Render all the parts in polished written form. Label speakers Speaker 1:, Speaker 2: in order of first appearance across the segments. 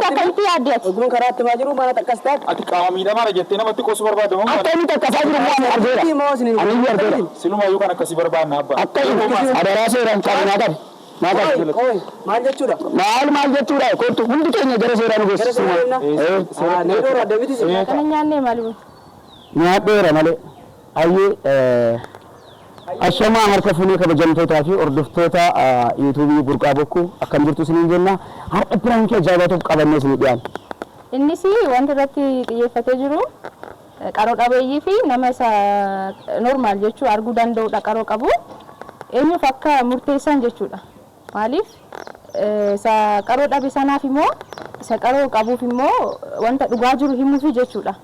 Speaker 1: Akkamitti yaadde ati?
Speaker 2: Oguun karaa itti maa jiru mana xaqqastaa.
Speaker 3: Ati qaama miidhamaadha jettee namatti qoosuu barbaadde moo maal?
Speaker 4: Akka inni xaqqasaa jiru immoo ani argeera.
Speaker 2: Moo isin
Speaker 4: Ani iyyuu argeera.
Speaker 3: Silumayyuu kan akkasii barbaanna abbaa.
Speaker 4: Akka adaraa seeraan qabu naa qabi. Naa qabi.
Speaker 2: Qoy maal jechuudha?
Speaker 4: Maal maal jechuudha kottu hundi keenya gara seeraa nu
Speaker 2: Gara
Speaker 4: geessisu.
Speaker 2: seeraa deemna? Nama dhoora adda miti isin.
Speaker 1: Kana nyaannee maali?
Speaker 4: Nyaadheera malee. Ayyee ashamaa harka fuunee kabajamtootaa fi hordoftoota yuutuubii Burqaa Bokkuu akkam jirtu isiniin jenna. Har'a piraankii ajaa'ibaa tokko qabannee isinii dhiyaanna.
Speaker 1: Innis wanti irratti xiyyeeffatee jiru qaroo dhabeeyyii fi nama isa normaal jechuu arguu danda'udha qaroo qabu. Eenyuuf akka murteessan jechuudha. Maaliif isa qaroo dhabe sanaaf immoo isa qaroo qabuuf immoo wanta dhugaa jiru himuufi jechuudha.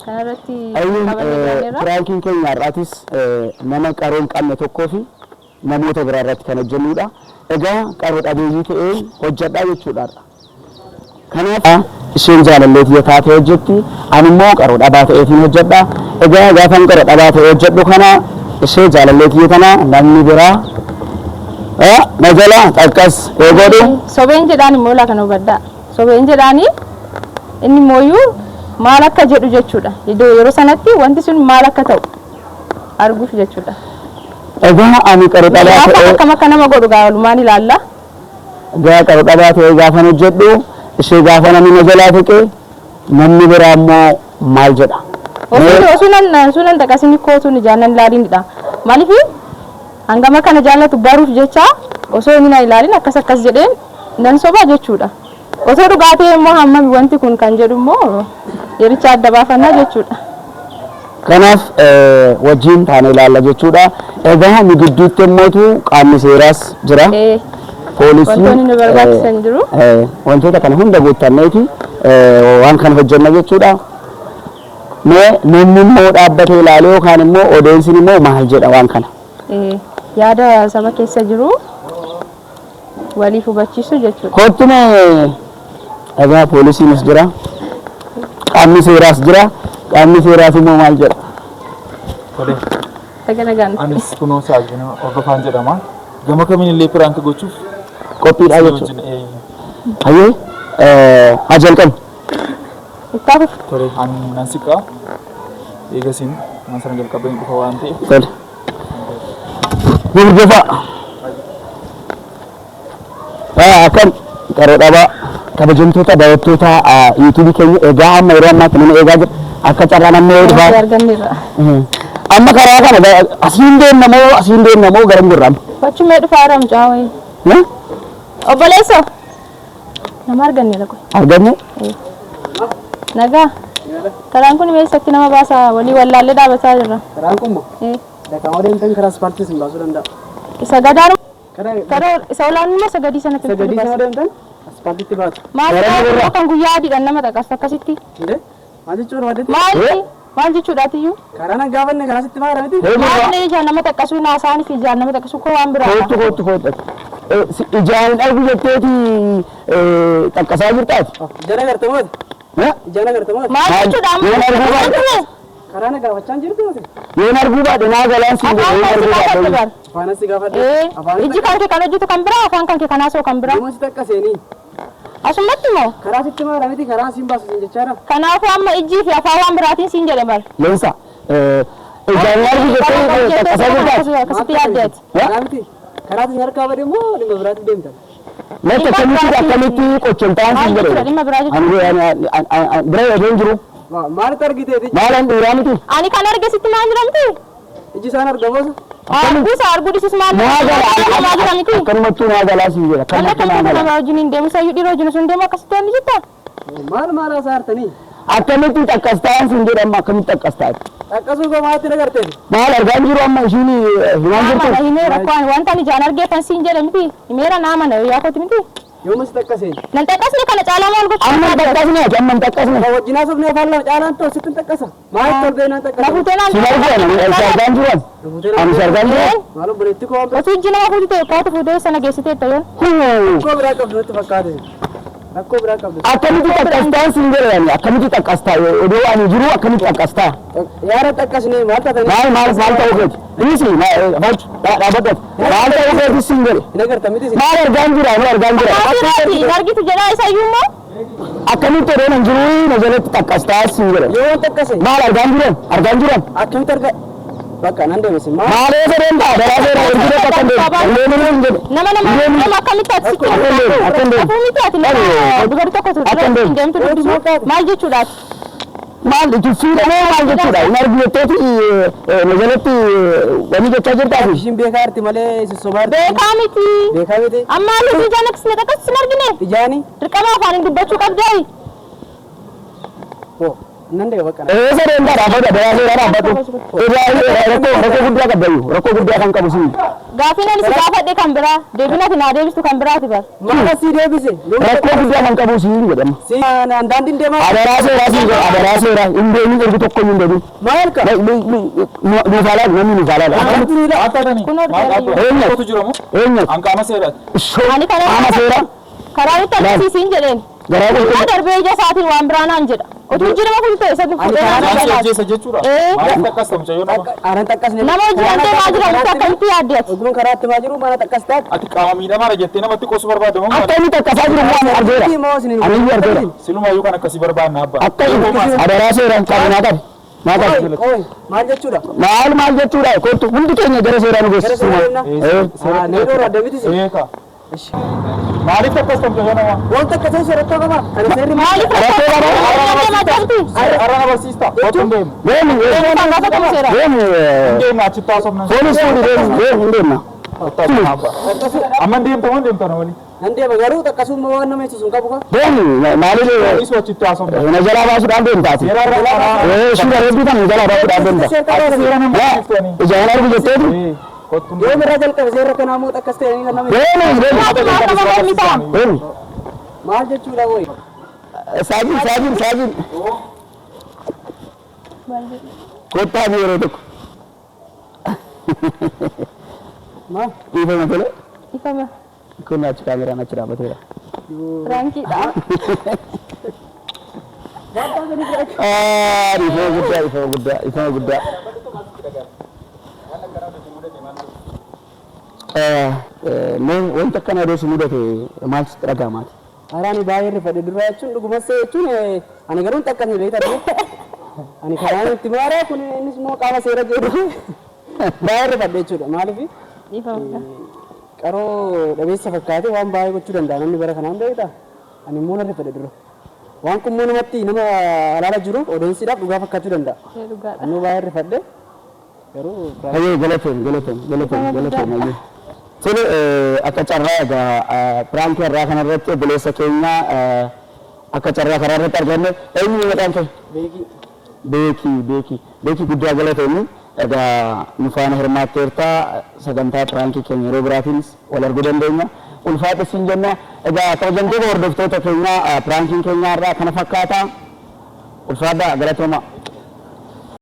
Speaker 1: Kanarratti
Speaker 4: Ayyuun
Speaker 1: qabannee dhiyaanneerra.
Speaker 4: piraankiin keenya har'aatis nama qaroo hin qabne tokkoo fi namoota biraa irratti kan hojjennudha. Egaa qaroo dhabeeyyii ta'ee hojjedhaa jechuudha. Kanaaf isheen jaalallee tiyya taatee hojjetti, ani immoo qaroo dhabaa ta'eetiin hojjedha. Egaa gaafan qaroo dhabaa ta'ee hojjedhu kana ishee jaalallee tiyya tana namni biraa na jala xaqqas yoo godhu
Speaker 1: Sobeen jedhaan immoo laa kana hubadhaa. Sobeen jedhaanii inni mooyyuu maal akka jedhu jechuudha. Iddoo yeroo sanatti wanti sun maal akka ta'u arguuf jechuudha.
Speaker 4: Egaa ani qaroo dhabaa
Speaker 1: Gaafa
Speaker 4: ta'ee
Speaker 1: akkam akka nama godhu gaa walumaan ilaalla.
Speaker 4: Egaa qaroo dhabaa ta'ee gaafan hojjedhu ishee gaafa namni na jalaa tuqe namni biraa immoo maal jedha?
Speaker 1: Osoo nan osoo nan xaqasin kootuun ijaan nan ilaalinidha. Maaliif hangama kana jaallatu baruuf jecha osoo inni na ilaalin akkas akkas jedheen nan soba jechuudha. Osoo dhugaa ta'e immoo hammami wanti kun kan jedhu immoo yericha adda baafannaa jechuudha.
Speaker 4: Kanaaf wajjin taane ilaalla jechuudha. Egaa nu gidduutti immootu qaamni seeraas jira. Poolisiin
Speaker 1: Wantoonni nu barbaachisan jiru.
Speaker 4: Wantoota kana hunda guuttanneeti waan kana hojjenna jechuudha. Mee namni immoo dhaabbatee ilaalee yookaan immoo odeensiin immoo maal jedha waan kana?
Speaker 1: Yaada saba keessa jiru waliif hubachiisu jechuudha.
Speaker 4: Kottu mee egaa poolisiinis jira. Qaamni seeraas jira. Qaamni seeraas immoo maal jedha?
Speaker 3: Tole.
Speaker 1: Baga nagaan dhufte.
Speaker 3: Anis kunoo Saajin Hordofaan jedhama. Gama kamiin illee piraank gochuuf
Speaker 4: Qophiidha
Speaker 3: isin
Speaker 4: jechuudha.
Speaker 3: wajjin
Speaker 4: Hayyee haa jalqabnu.
Speaker 1: Itti hafuuf.
Speaker 3: Tole ani nan siqaa. Eegasiin mana sana jalqabeen dhufa waan ta'eef.
Speaker 4: Tole. Hordofaa. Akkam qaroo dhabaa kabajamtoota daawwattoota yuutuubii keenya egaa amma yeroo ammaatti nama eegaa jira. Akka carraa namni yoo dhufaa.
Speaker 1: Arganneerra.
Speaker 4: Amma karaa kana asiin deemna moo asiin deemna moo garam jirra amma?
Speaker 1: Wachumee dhufaa jira mucaa wayii. Obboleessoo. Nama arganneerra qoy.
Speaker 4: Arganne?
Speaker 1: Nagaa. Karaan kun eessatti nama baasa walii wallaallee dhaabataa jirra.
Speaker 2: Karaan kun moo? Dakamoo deemtan karaa asfaaltii isin baasuu danda'a.
Speaker 1: Isa gadaanuma
Speaker 2: Karaa
Speaker 1: karaa isa olaanuma isa gadii sanatti
Speaker 2: isa
Speaker 1: nutti
Speaker 2: gadii sana
Speaker 1: baasa.
Speaker 2: deemtan asfaaltiitti baatu.
Speaker 1: Maal immoo kan guyyaa adiidhaan nama xaqas akkasitti.
Speaker 2: Indee maal jechuu barbaadetti?
Speaker 1: Maal maal jechuudhaatiyyuu?
Speaker 2: Karaa nan gaafanne karaa sitti maara miti?
Speaker 1: Maal ijaan nama xaqqasuu naasaanii fi ijaan nama xaqqasuu koo waan biraadha.
Speaker 4: Kottu kottu kottu. Ijaan hin argu jetteeti xaqqasaa jirtaati?
Speaker 2: Ijaan agarta mooti? Ijaan agarta mooti?
Speaker 1: Maal jechuudha amma?
Speaker 4: Yoon arguu baadhe
Speaker 2: Karaa na gaafachaa hin jirtu miti?
Speaker 4: Yoon arguu baadhe naa galaan siin jedhe
Speaker 1: Afaan
Speaker 4: yoon
Speaker 1: kan si
Speaker 4: arguu
Speaker 1: gaafadhe
Speaker 4: baadhe.
Speaker 1: bar.
Speaker 2: Afaanan si gaafadhe. Afaanan
Speaker 1: Ijji kan kee kan hojjetu kan biraa afaan kan kee kan haasa'u kan biraa.
Speaker 2: Yooma si xaqqaseenii?
Speaker 1: Asumatti moo?
Speaker 2: Karaa sitti maara miti karaa siin baasu siin jechaa jira.
Speaker 1: Kanaafuu amma ijjii fi afaan waan biraatiin siin jedhe bar.
Speaker 4: Leensa ijaan hin argu jettee xaqqasaa jirtaati?
Speaker 1: Akkasitti yaadde ati.
Speaker 2: Karaa miti. Karaa isin harkaa bade immoo dhimma biraatti deemtan.
Speaker 4: Lakki akkamitti akkamitti qocholtaan siin jedhe.
Speaker 1: Dhimma biraa jechuudha.
Speaker 4: Ani bira osoo hin jiru.
Speaker 2: Maalitti argiteeti?
Speaker 4: Maal an dhiiraa miti?
Speaker 1: Ani kan arge sitti maal jira miti?
Speaker 2: Iji isaan argamosa?
Speaker 1: Arguu isa arguu dhiisus maal
Speaker 4: Naa
Speaker 1: namaa jira miti?
Speaker 4: Akkanumattuu naa galaa siin jedha.
Speaker 1: Namni
Speaker 4: Akkanumattuu naa
Speaker 1: akkamitti
Speaker 4: galaa.
Speaker 1: nama wajjin hin deemu isayyuu dhiira wajjin osoo hin deemu akkasitti wanni jetta?
Speaker 2: Maal maal haasaa hartanii?
Speaker 4: Akkamitti xaqqastaan siin jedha amma akkamitti xaqqastaa?
Speaker 2: Xaqqasuu koo maalitti nagarteeti?
Speaker 4: Maal argaa hin jiru amma ishiin himaan
Speaker 1: Naa
Speaker 4: jirtu?
Speaker 1: mana himeera koo ani wanta ani ijaan argeeffan siin jedhe miti. Himeera naa mana yaa kooti miti.
Speaker 2: Yooma si xaqqaseen?
Speaker 1: Nan xaqqasne kana caalaa maal gochuu
Speaker 4: Amma hin xaqqasne ati amma hin xaqqasne.
Speaker 2: Kan wajjin haasofne afaan lama caalaan tol sitti hin xaqqasa. Maalitti ol beenaan
Speaker 1: Na
Speaker 2: xaqqasa?
Speaker 1: fuutee naan
Speaker 4: Sin argu ani ani argaa hin jiru ani. Ani si argaa hin jiru.
Speaker 2: Maal obboleetti koo waan biraa
Speaker 1: Osoo ijji nama fuutu ta'e kootu fuutee sana geessiteetta yoon.
Speaker 4: Huu.
Speaker 2: rakkoo biraa qabdu natti fakkaate. Rakkoo biraa qabdu.
Speaker 4: Akkamitti xaqqastaan siin jedhe ani akkamitti xaqqastaa odoo ani jiru akkamitti xaqqastaa?
Speaker 2: Yaada xaqqasne maal taatanii?
Speaker 4: Maal maal maal ta'uu keeti? Innis fachu dhaabbadhu maal ta'uu keeti siin jedhe?
Speaker 2: Hin agartan miti isin.
Speaker 4: Maal argaa hin jiru ani argaa hin jiru.
Speaker 1: Asirratti hin argitu jedhaa isayyuu immoo.
Speaker 4: Akkamitti odoo nan jiruu na jalatti xaqqastaa siin jedhe.
Speaker 2: Yoo xaqqase.
Speaker 4: Maal argaan jiran? Argaan jiran?
Speaker 2: Akkamitti arga? Bakka nan deeme sin maal?
Speaker 4: Maal eessa deemtaa? Daraa seeraa ergi tokko akka hin deemne. Hin deemin hin jedhe.
Speaker 1: Nama nama nama akkamitti ati sitti
Speaker 4: Akka hin deemne, akka hin deemne.
Speaker 1: Afuu miti ati nama dubartii tokko
Speaker 4: Akka hin deemne.
Speaker 1: deemtu dubbisu maal jechuudhaati?
Speaker 4: Maal tuffiidha moo maal jechuudha? Hin argu jetteeti na jalatti wanni jechaa jirtaafi.
Speaker 2: Ishiin beekaa jirti malee sossobaa jirti.
Speaker 1: Beekaa miti.
Speaker 2: Beekaa miti.
Speaker 1: Amma haalli ijaan akkas na xaqqasu sin argine.
Speaker 2: Ijaani.
Speaker 1: Dirqama afaaniin dubbachuu qabdaayi.
Speaker 2: Hoo nan deema bakka.
Speaker 4: Eessa deemtaa dhaabbata daraa seeraa dhaabbatu. Rakkoo rakkoo guddaa qabdayyuu rakkoo guddaa kan qabu siin.
Speaker 1: Gaafiin ani si gaafadhe kan biraa deebina ati naa deebistu kan biraati bar.
Speaker 2: Maal asii deebise?
Speaker 4: Rakkoo guddaa kan qabu siin jedhama.
Speaker 2: Si naan daandiin deemaa.
Speaker 4: Adaraa seeraa siin jedha adaraa seeraa hin deemin ergi tokko hin deemin.
Speaker 2: Maal ka?
Speaker 4: Nuuf alaala namni nuuf alaala.
Speaker 2: Akkamitti
Speaker 3: Maal taatanii?
Speaker 1: Kun
Speaker 3: Maal
Speaker 1: argaa
Speaker 3: taatu? Rakkootu jira moo?
Speaker 4: Eenyu?
Speaker 3: An qaama seeraati.
Speaker 1: Ani karaa
Speaker 4: Qaama seeraa
Speaker 1: karaa itti agarsiisiin jedheen.
Speaker 4: garaa
Speaker 1: Karaa
Speaker 4: qulqulluu.
Speaker 1: darbee ija isaatiin waan biraa naan jedha. Otuu jirma kun ta'e isa fuudhee naan
Speaker 3: Maal si
Speaker 1: jedha.
Speaker 3: ajjeesa jechuudha?
Speaker 1: Ee.
Speaker 3: Maaliif xaqqasta mucayyoo nama?
Speaker 2: Aanan xaqqasne.
Speaker 1: Nama hojii deemaa jira miti akkamitti yaadde ati?
Speaker 2: Oguun karaa itti maa jiru mana xaqqas taate.
Speaker 3: Ati qaama miidhamaadha jettee namatti qoosu barbaadde moo maali?
Speaker 4: Akka inni xaqqasaa jiru immoo ani argeera. Ani iyyuu argeera.
Speaker 3: Silumaayyuu kan akkasii barbaanna abbaa.
Speaker 4: Akka inni adaraa seeraa qabu naa qabi. Naa qabi.
Speaker 2: Ooy maal jechuudha?
Speaker 4: Maal maal jechuudha kottu hundi keenya gara seeraa nu
Speaker 2: Gara
Speaker 4: geessu.
Speaker 2: seeraa deemna?
Speaker 4: Ee.
Speaker 2: Nee dhoora deemiti si.
Speaker 3: Eeka. Maaliif xaqqasta mucayyoo nama?
Speaker 2: Wanta akkasii seeratti qaba. Kana seerri
Speaker 1: Maaliif
Speaker 4: Rakkoo qaba.
Speaker 1: rakkoo deemaa jirti?
Speaker 3: Har'a na barsiista. Kottu hin deemnu.
Speaker 4: Deemi
Speaker 1: Kan gaafatamu seera.
Speaker 4: deemi
Speaker 3: Hin deemna achitti haasofna.
Speaker 4: poolis fuudhi deemi deemi hin deemna.
Speaker 3: Kottu haasofna abbaa. Amma hin deemta moo hin deemta na waliin?
Speaker 2: Nan deema garuu xaqqasuun waan nama ibsisu hin qabu ka.
Speaker 4: Deemi maaliif
Speaker 3: Poolisii achitti haasofna.
Speaker 4: na jalaa baasuudhaan deemtaati.
Speaker 3: Seera irra karaa.
Speaker 4: Ee shira hedduu kan na jalaa baasuudhaan deemta.
Speaker 3: Ati seera nama barsiiftanii.
Speaker 4: Ijaan argu jetteeti.
Speaker 3: Ee, kottu hin
Speaker 2: Yoo
Speaker 3: deemnu.
Speaker 2: irraa jalqabe seerra kanaa immoo xaqqas ta'anii kan nama
Speaker 4: Deemi deemi
Speaker 1: Maal nama mormi ta'a?
Speaker 4: deemi.
Speaker 2: maal jechuudha wooyi.
Speaker 4: Saajin saajin saajin. Kottaa fi yeroo tokko.
Speaker 2: Maal?
Speaker 4: Dhiifama tole.
Speaker 1: Ifama.
Speaker 4: Kun achi kaameraan achi dhaabbateera.
Speaker 1: Piraankiidha.
Speaker 4: Dhiifama guddaa dhiifama guddaa dhiifama guddaa. Mee wanta akkana odoo si mudate maal sitti dhaga'amaati?
Speaker 2: Haraan baay'ee rifadhe dura jechuun dhuguma see jechuun ani garuu hin xaqqasne beektaa Ani karaan itti maaraa kun innis immoo qaama seera jedhu baay'ee rifadhe jechuudha. Maaliif
Speaker 1: Ifama.
Speaker 2: qaroo dhabeessa fakkaate waan baay'ee gochuu danda'a namni bara kanaan beektaa. Ani immoo nan rifadhe dura. Waan kun immoo namatti nama alaala jiruuf odeensiidhaaf dhugaa fakkaachuu danda'a.
Speaker 1: Dhugaadha.
Speaker 2: Ani baay'ee rifadhe garuu
Speaker 4: Hayyee galatoom galatoom galatoom galatoom hayyee. Tole akka carraa egaa piraankii irraa kanarratti obboleessa keenya akka carraa karaa irratti arganne eenyu maqaan kee?
Speaker 2: Beekii.
Speaker 4: Beekii beekii beekii guddaa galatoomi egaa nu faana hirmaatteertaa sagantaa piraankii keenya yeroo biraatiinis wal arguu dandeenya. Ulfaata siin jenna egaa kabajamtoota hordoftoota keenya piraankiin keenya irraa kana fakkaata ulfaadhaa galatooma.